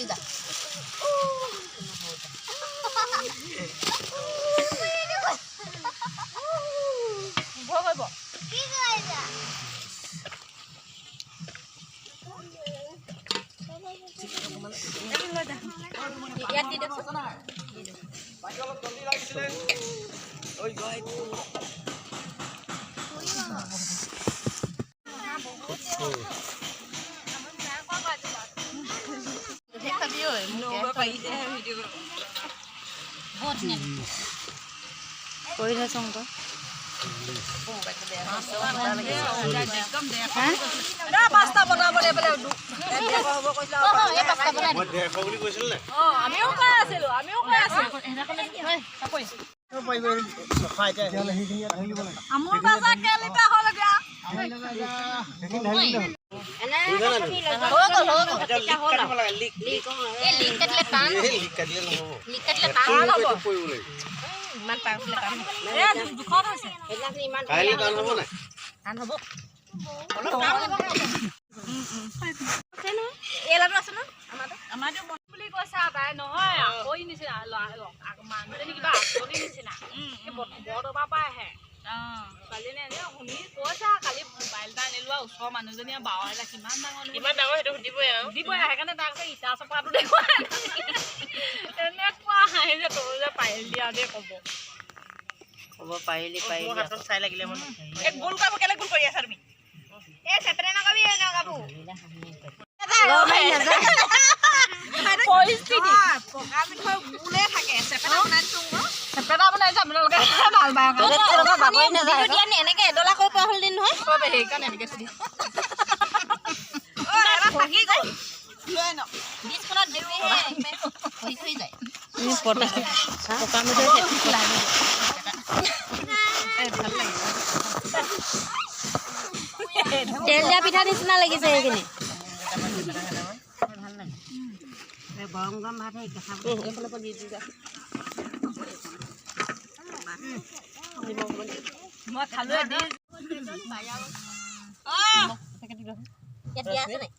যা। ভয় কৰিব। ইয়াত দি দিয়কচোন। বহুত ধুনীয়া কৰি থৈছোং আকৌ। এই পাঁচটা বনাই মই 150 বুলি কৈছিল নে? আমিও কৈ আছিলো। আমোল বাজা কেলিপা হ'ল এতিয়া। হৈ গ'ল, হৈ গ'ল। এতিয়া লিক কাটিব লাগে, লিক। এই লিক কাটিলে টান হ'ব। এই লিক কাটিলে নহ'ব। লিক কাটিলে টান এইটো হ'ব। কৰিব লাগিব। ইমান টান হ'লে টান হ'ব। এ জোখত হৈছে। ইমান কাইলৈ টান হ'ব নাই? টান হ'ব। অলপ টান হ'ব। এই লাডু আছে ন? আমাৰতো মন বুলি কৈছে আৰু তাই নহয় আকৰি নিচিনা, মানুহজনী কিবা আকৰি নিচিনা। এই বৰদবা পৰা আহে। ছোৱালীজনী এনে শুনি কৈছে আৰু কালি মোবাইল এটা আনিলো আৰু ওচৰৰ মানুহজনীয়ে বাওৱাইলা কিমান ডাঙৰ, কিমান ডাঙৰ সেইটো সুধিবই আৰু। সুধিবই আৰু, সেইকাৰণে তাক কৈছে ইটা চপাটো দেখুৱাই। এনেকুৱা হাঁহি যে তই যে পাৰিলি আৰু দেই ক'ব। ক'ব পাৰিলি পাৰিলি। মোৰ হাতত চাই লাগিলে মানে। এই গোল কৰিব কেলে গোল কৰি আছা তুমি? এই চেপেটা নকবি, নকাবো। পৰিস্থিতি। পকা মিঠৈ গোলে থাকে, চেপেটা বনাই দিছো আকৌ। চেপেটা বনাইছে আপোনালোকে ভাল পায় আকৌ। দিয়া নি এনেকে এডলা কৰিব পৰা হ'ল দিন নহয়। সেইকাৰণে এনেকে থৈ দিওঁ। অ, এটা থাকি গ'ল। লৈ আনক। ডিছখনত দিওঁহে খহি খহি যায়। পকা মিঠৈ। তেল দিয়া পিঠা নিচিনা লাগিছে সেইখিনি। মই খালো এদিন। ইয়াত দিয়া আছে নাই?